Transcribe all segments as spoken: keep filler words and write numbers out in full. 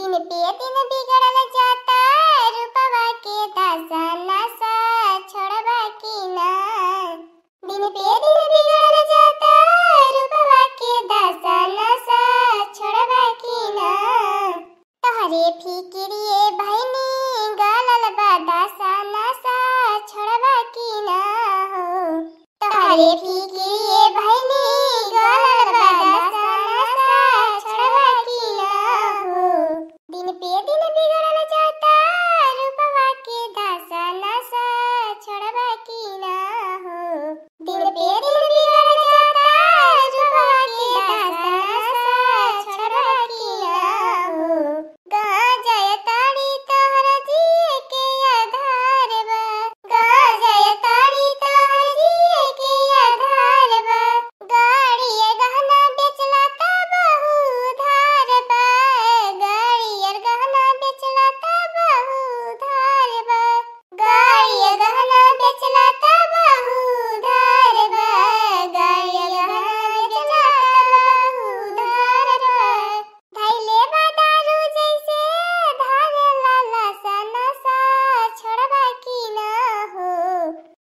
दिन पे दिन बिगड़ल जाता रूपवा के दशा, नशा छोड़बा की ना। दिन पे दिन बिगड़ल जाता रूपवा के दशा, नशा छोड़बा की ना। तोहरे फिकिरिए भैनी गलल बा दशा, नशा छोड़बा की ना हो। तोहरे फिकिरिए भैनी गलल बा दशा, नशा छोड़बा की ना हो। दिन पे दिन बिगड़ल जाता रूपवा के दशा, नशा छोड़बा की ना हो। दिन पे दिन बिगड़ल जाता रूपवा के दशा, नशा छोड़बा की ना हो। गाँजा ताड़ी तोहर जिए के आधार बा, गाँजा ताड़ी तोहर जिए के आधार बा। गाड़ी गहना बेचला त बहु उधार बा, गाड़ी गहना बेचला त बहु उधार बा। गाड़ी गहना बेचला त बहु उधार बा, गाड़ी गहना बेचला त बहु उधार बा। धैले बा दारू जैसे धारे लाला सा नशा, छोड़बा की ना हो।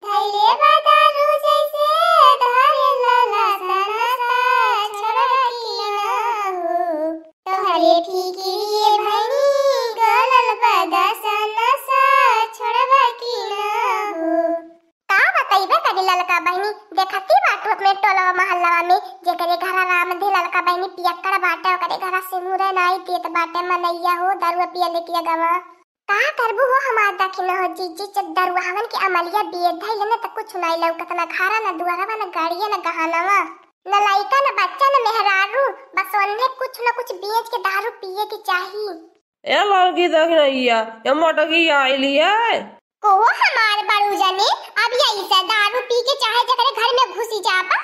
धैले बा दारू जैसे धारे लाला सा नशा, छोड़बा की ना हो। तोहरे फिकिरिए भैनी गलल बा दशा, नशा छोड़बा की ना हो। का बतइबे करी ललका बहिनी, देखती बाटू अपने टोलवा महल्लवा में, जेकरे घरा रामधे ललका बहिनी पियक्कड़ बाटे, ओकरे घरा सिंदूरे नाई देत बाटे मनइया हो, दरुआ पियले के अगवा। का करबू हो हमार दखिन हो जिज्जी, जब दरुआवन के अमलिया बिये धइले न त कुछ नाई लौकत, न घरा, न दुआरवा, न गाड़िया, न गहनवा, न लइका, न बच्चा, न मेहरारू, बस ओन्हे कुछ न कुछ बेच के दारू पिए के चाही। ए ललकी दखिनैया, ए मोटकी आइली है। को हमार बड़ू जने, अब यही से दारू पी के चाहे जकरे घर में घुसी जाबा।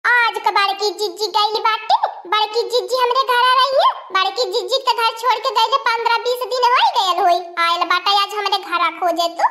आज क बड़की जिज्जी गइल बाटे, बड़की जिज्जी हमरे घरा रही है, बड़की जिज्जी के घर छोड़ के गइले पन्द्रह बीस दिन होई गयल होई, आयल बाटे आज हमरे घरा खोजे तू।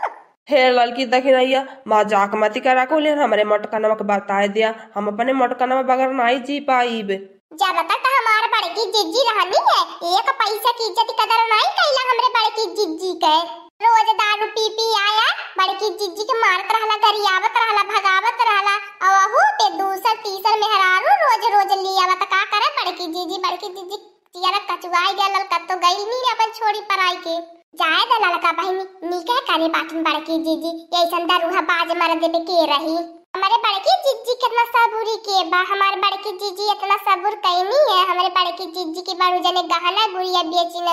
हे ललकी दखिनैया, मजाक मती करा कुलिन, हमरे मोटकनवा के बताए दिया, हम अपने मोटकनवा बगैर नाई जी पाइब। जब तक हमार बड़की जिज्जी रहनी है, एक पैसा की इज्जत कदर नाई कैला हमरे बड़की जिज्जी के। रोज दारू पी पी आया, बड़की जिज्जी के मारत रहला, गरियावत रहला, भगावत रहला, और वहू पे दूसर तीसर मेहरारू रोज रोज लियावत। का करे बड़की जिज्जी, बड़की जिज्जी जियरा कचुआई गया, ललका तो गइल नी रे अपन छोड़ी पराई के। जाए द ललका बहिनी, नीके करे बाटिन बड़की जिज्जी, ऐसन दरुहा बाज मर देबे के रही। हमरे बड़की जिज्जी कितना सबुरी के बा, हमार बड़की जिज्जी इतना सबुर कैनी है, हमरे बड़की जिज्जी के बड़ू जने गहना गुड़िया बेचिन,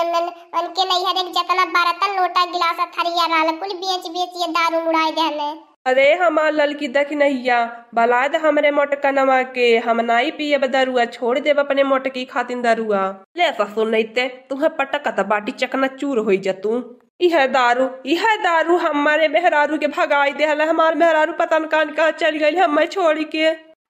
उनके नैहर एक जतना बर्तन लोटा गिलास थरिया रहल कुल बेच बेच ये दारू मुड़ाई देहले। अरे हमार ललकी दखिनैया, बलाद हमरे मोटकनवा के, हम नाई पियब दरुआ, छोड़ देब अपने मोटकी खातिन दरुआ। ले ससुर नैते, तुहे पटकत बाटी चकनाचूर होई जा तू। इहे दारू, इहे दारू हमरे मेहरारू के भगाई देहल, हमार मेहरारू पता न कान कहाँ चल गइल हमें छोड़ी के।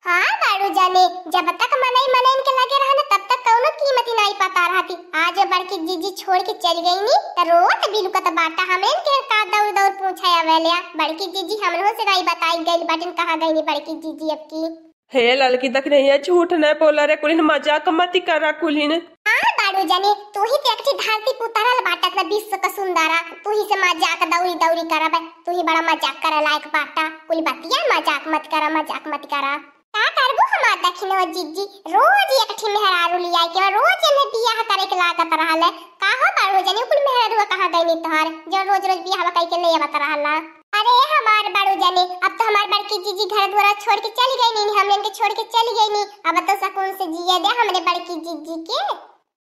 हाँ बड़ू जने, जब तक मनई मनइन के लगे रहा न, तब तक कौनो कीमती नाई पता रहती। आज बड़की जिज्जी छोड़ के चल गई नी, त रोत बिलुकत बाटा। हमरे के का दौड़ दौड़ पूछे आवेल्या। बड़की जिज्जी हमरो से नाई बताई गइल बाटिन, कहाँ गई नी बड़की जिज्जी अब की। हे ललकी दखिनैया, झूठ न बोला रे कुलिन, मजाक मती करा कुलिन। हाँ बड़ू जने, तू ही तो एक ठे धरती पुतरल बाटा न विश्व का सुंदरा, तू ही से मजाक दौरी दौरी करब, तू ही बड़ा मजाक करे लायक बाटा। कुल बतिया मजाक मत करा, मजाक मत करा। का करबू हमार दखिन हो जिज्जी, रोज एक ठी मेहरारू लियाई के, रोज इन्हें बियाह करे के लागत रहल है। का हो बड़ू जने, कुल मेहरारू कहाँ गई नी तोहार, जो रोज रोज बियाह कई के ले आवत रहला? अरे हमार बड़ू जने, अब तो हमार बड़की जिज्जी घर द्वारा छोड़ के चली गई नी, हमन के छोड़ के चली गई नी, अब तो सुकून से जिए दे हमरे बड़की जिज्जी के।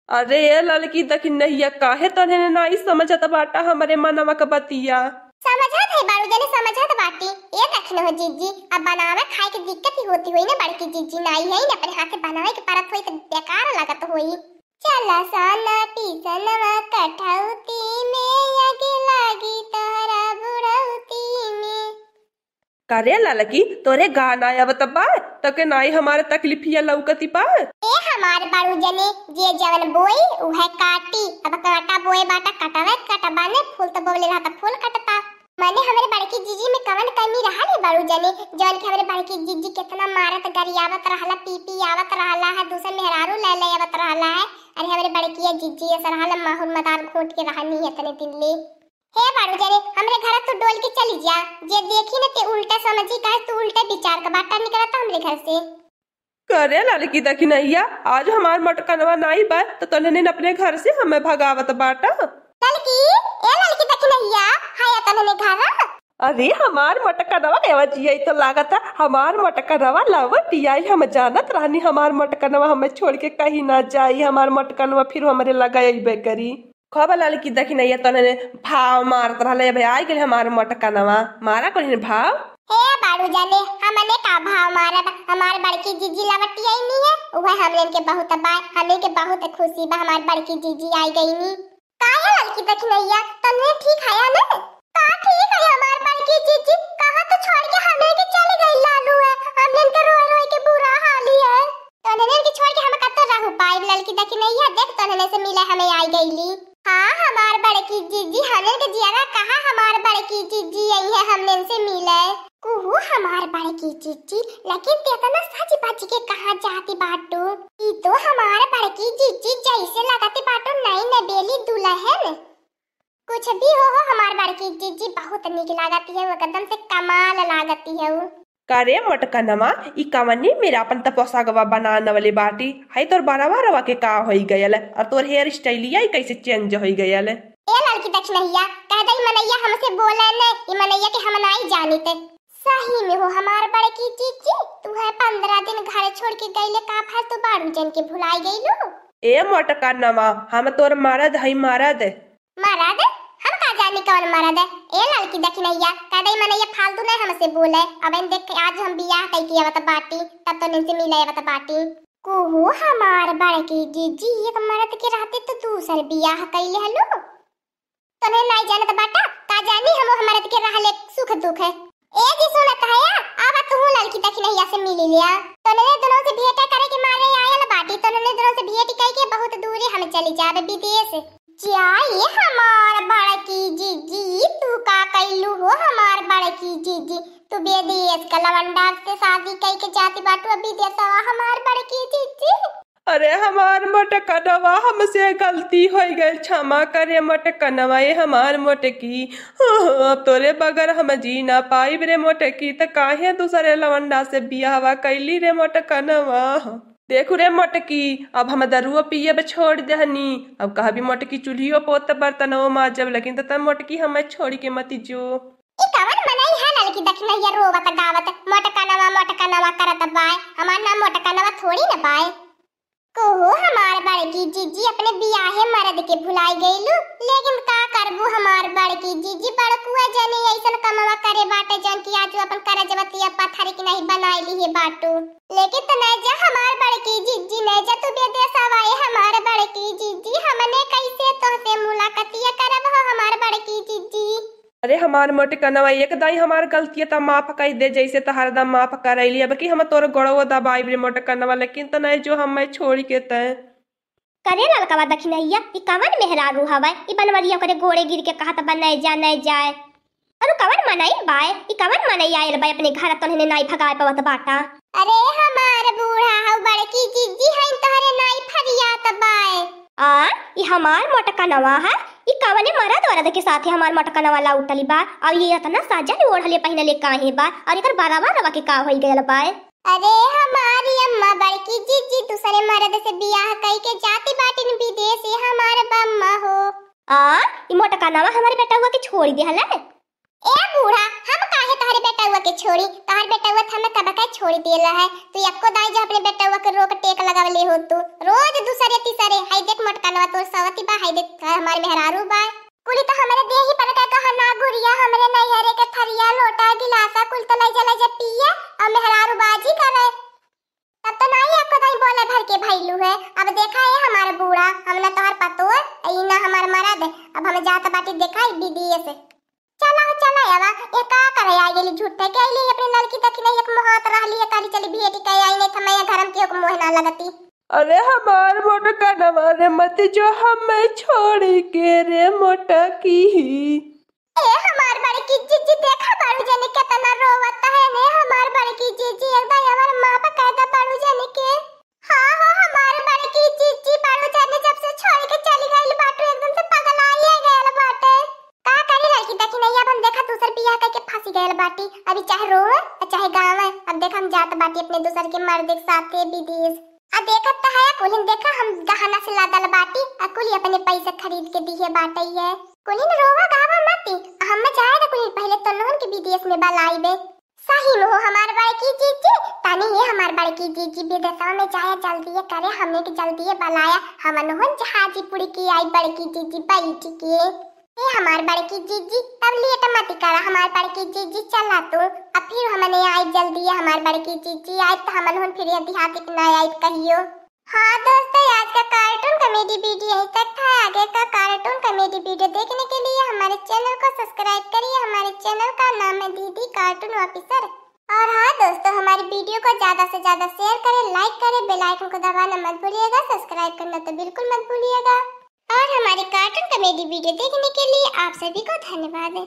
अरे ए ललकी दखिनैया, काहे तन्हे नाई समझत बाटा हमरे मनवा क बतिया? समझत है बड़ू जने, समझत बाटी। ए दखिन हो जिज्जी, अब बनावे खाए के दिक्कत ही होती होई ना बड़की जिज्जी, नाई है ना, अपने हाथे बनावे के परत होई त बेकार लागत होई। चला साना टीसनवा कठौती में, आगे लागी तोहरा बुढ़ौती में। का रे ललकी, तोरे गाना आवत बा, तके नाई हमारे तकलीफिया लौकती बा? ए हमार बड़ू जने, जे जवन बोई उहे काटी। अब कांटा बोए बाटा कटवे कटबा ने, फूल तो बोले रहा त फूल कटता। मने हमरे बड़की जिज्जी में कवन कमी रहा रे बड़ू जने, जवन के हमरे बड़की जिज्जी कितना मारत गरियावत रहला, पी पी आवत रहला है, दूसर मेहरारू ले ले आवत रहला है, अरे हमरे बड़किया जिज्जी, ऐसा रहा माहौर मदार घोट के रहनी है तने दिन ले। हे बाड़ू जाने, हमरे घर तू डोल के चली जा, जे देखी न ते उल्टा समझी, काहे तू उल्टा विचार का बाटा निकलता हमरे घर से। करे ललकी दखिनैया, आज हमार मोटकनवा नाई बा, त तोहने अपने घर से हमें भगावत बाटा। ललकी, ए ललकी दखिनैया, हाय तोहने घर। अरे हमार मोटकनवा, एवा जिया तो लागत है, हमार मोटकनवा लवट आई। हम जानत रहनी हमार मोटकनवा हमें छोड़ के कहीं ना जाई, हमार मोटकनवा फिर हमरे लगा अइबे करी। खूब ललकी दखिनैया तोहने भाव मारत रहले, भाई आ गेल हमार मोटकनवा, मारा कोई भाव। हे बाड़ू जाने, हमने का भाव मारब, हमार बड़की जिज्जी लवटी आई नहीं है, वह हमने के बहुत बा, हमने के बहुत खुशी बा, हमार बड़की जिज्जी आई गई नी। काहे ललकी दखिनैया, तोहने ठीक हया न? का ठीक है हमार बड़की जिज्जी, कहाँ तो छोड़ के हमने के चली गई लालू है, हमने के रोए रोए के बुरा हाल ही है। तोहने के छोड़ के हम कत्तो रहू पाइब ललकी दखिनैया, देख तोहने से मिले हमें आई गईली। हाँ हमार बड़की जिज्जी, हमने के जियारा कहाँ हमार बड़की जिज्जी आई है हमने से मिले। कुहू हमार बड़की जिज्जी, लेकिन ते इतना सज बज के कहाँ जाती बाटू? ई तो हमार बड़की जिज्जी जैसे लगती बाटू नई नबेली दुल्हन। कुछ भी हो, हो हमार बड़की जिज्जी बहुत नीक लागती है, वो एकदम से कमाल लागती है वो। का रे मोटकनवा, ई कवनी मेरा अपन तपोसगवा बनाने वाली बाटी? हई तोर बड़वा रवा के का होई गयल? और तोर hair style ई कैसे change होई गयल? ए ललकी दखिनैया, कह दे ई मनैया हमसे बोले ने, ई मनैया के हम नाई जानित। सही में हो हमार बड़की जिज्जी, तू है पन्द्रह दिन घर छोड़ के गईले, का भर तू बाड़ू जन के भुलाई गईलू? ए मोटकनवा, हम तोर मरद हई मरद। मरद? हम का जानी कौन मरद है? ए ललकी दखिनैया, कह दे मनैया फालतू नहीं हमसे बोले। अब इन देख आज हम बियाह कई के आवत बाटी, तब तो इनसे मिले आवत बाटी। कुहू हमार बड़की जिज्जी, एक मरद के रहते तो दूसर बियाह कई लेहलू। तोहने नाई जानत बाटा, का जानी हम हमारे के रहले सुख दुख है। ए जी सुनत है या? आवा तू ललकी दखिनैया से मिली लिया। तोहने दोनों से भेंट करे के मारे आयल बाटी, तोहने दोनों से भेंट कई के बहुत दूरी हम चली जाबे विदेश। जाई हमार बड़की जिज्जी, तू का कैलू हो हमार बड़की जिज्जी? तू विदेश का लवंडा से शादी कई के जाती बाटू विदेशवा हमार बड़की जिज्जी। अरे हमार मोटकनवा, हमसे गलती होइ गइल, क्षमा करे मोटकनवा, ए हमार मोटकी। हाँ, अब तोरे बगैर हम जी ना पाइब रे मोटकी, त काहे दूसरे लवंडा से बियाहवा कैली रे मोटकनवा। देखू रे मोटकी, अब हम दरुओ पियब छोड़ देहनी, अब कहबी मोटकी चूल्हियो पोत बर्तनवो माजब, लेकिन त मोटकी हमें छोड़ के मती जो। ई कवन मनई है ललकी दखिनैया रोवत गावत मोटकनवा मोटकनवा करत बाय? हमार नाम मोटकनवा थोड़ी न बाय। कुहू हमार बड़की जिज्जी, अपने बियाहे मरद के भुलाई गईलू, लेकिन का करबू हमार बड़की जिज्जी, बड़कुआ जने ऐसन कमवा करे बाटे जौन कि आज अपन करजवतिया पत्थर की नहीं बनाई ली है बाटू। लेकिन त नहीं जा हमार बड़की जिज्जी, नहीं जा तू विदेशवा ए हमार बड़की जिज्जी, हमने कैसे तोहसे मुलाकातिया करब हो हमार बड़की जिज्जी। अरे हमार मोटकनवा, एक दाई हमार गलतिया त माफ कई दे, जैसे त हरदम माफ करैली। अब की हम तोर गोड़वो दबाइब रे मोटकनवा, लेकिन त नहीं जो हमें छोड़ के तय। करे ललकवा दखिनैया, ई कवन मेहरारू हवै? ई बनवरिया ओकरे गोड़े गिर के कहत बा, "नै जा, नै जाए।" अरु कवन मनई बाय? ई कवन मनई आयल बाय अपने घर, तोहने नाई भगाए पावत बाटा? अरे हमार बूढ़ा हऊ, बड़की जिज्जी हईन, तोहरे नाई फरियात बाय। आ, ई हमार मोटकनवा है, ई कवने मरद वरद के साथे हमार मोटकनवा लौटली बा? और ई इतना साजन ओढ़ले पहिनले काहे बा? और एकर बरवा रवा के का होई गयल बाय? अरे हमारी अम्मा, बड़की जिज्जी दूसरे मरद से बियाह कई के जाती बाटिन विदेश, ए हमार बम्मा हो। आ, ई मोटकनवा हमारे बेटउआ के छोड़ी देहले। ए बूढ़ा, हम काहे तोहरे बेटउआ के छोड़ी? तोहर बेटउआ त हमें कब के छोड़ी देला है। तू एको दाई जो अपने बेटउआ के रोक टेक लगवले हो तू। रोज दूसरे तीसरे, हाय देख मोटकनवा तोर सवती बा, हाय देख हमार मेहरारू बा। कुली त हमरे देही पर के गहना गुरिया, हमरे नैहरे के थरिया, लोटा, गिलासा, कुल त लइ जा, लइ जा पिए, और मेहरारू बाजी करे। तब त नाई एको दाई बोले भर के भइलू है। अब देखा ए हमार बूढ़ा, हम ना तोहर पतोह, ई ना हमार मरद, अब हम जात बाटी देखाई विदेश। चला हो, चला आवा, ये का करे आ गेली झूठे के लिए अपने लड़की तक नहीं एक मोहात रहली है, काली चली भेटी के आई, नहीं त मैं घर में केहू के मोह ना लगती। अरे हमार मोटकनवा रे, मत जो हमें छोड़ के रे मोटकी। ए हमार बड़की जीजी, देखा बाड़ू जनी केतना रोवत है ने, हमार बड़की जीजी, एक दाई हमार माफ कर दा बाड़ू जनी के। हाँ हो हमार बड़की जीजी, बाड़ू जनी गयल बाटी, अभी चाहे रोवे और चाहे गावे। अब देख हम जात बाटी अपने दूसर के मर्द के साथे विदेश। आ देखत त है कुलिन, देखा हम गहना से लादल बाटी, आ कुली अपने पैसे खरीद के दिहे बाटे है। कुलिन रोवा गावा मती, आ हम जाए त कुलिन पहले तोनहन के विदेश में बलाइबे। सही में हो हमार बड़की जीजी, तनी ये हमार बड़की जीजी विदेशवा में जाए जल्दी ये करे, हमने के जल्दी ये बलाया, हमनहन जहाजी पुड़ी की आई बड़की जीजी बैठ के। ए हमार बड़की जीजी, तब लेट मत करा हमार बड़की जीजी, चला तू। अब फिर हमने आई जल्दी है हमार बड़की जीजी, आई तो हमनहन फिर यदि हाथ इतना आई कहियो। हाँ दोस्तों, आज का cartoon comedy video यहीं तक था। आगे का cartoon comedy video देखने के लिए हमारे channel को subscribe करिए। हमारे channel का नाम है दीदी Cartoon Officer। और हाँ दोस्तों, हमारे video को ज्यादा से ज्यादा share करें, like करें, bell icon को दबाना मत भूलिएगा, subscribe करना तो बिल्कुल मत भूलिएगा। और हमारे cartoon comedy video देखने के लिए आप सभी को धन्यवाद है।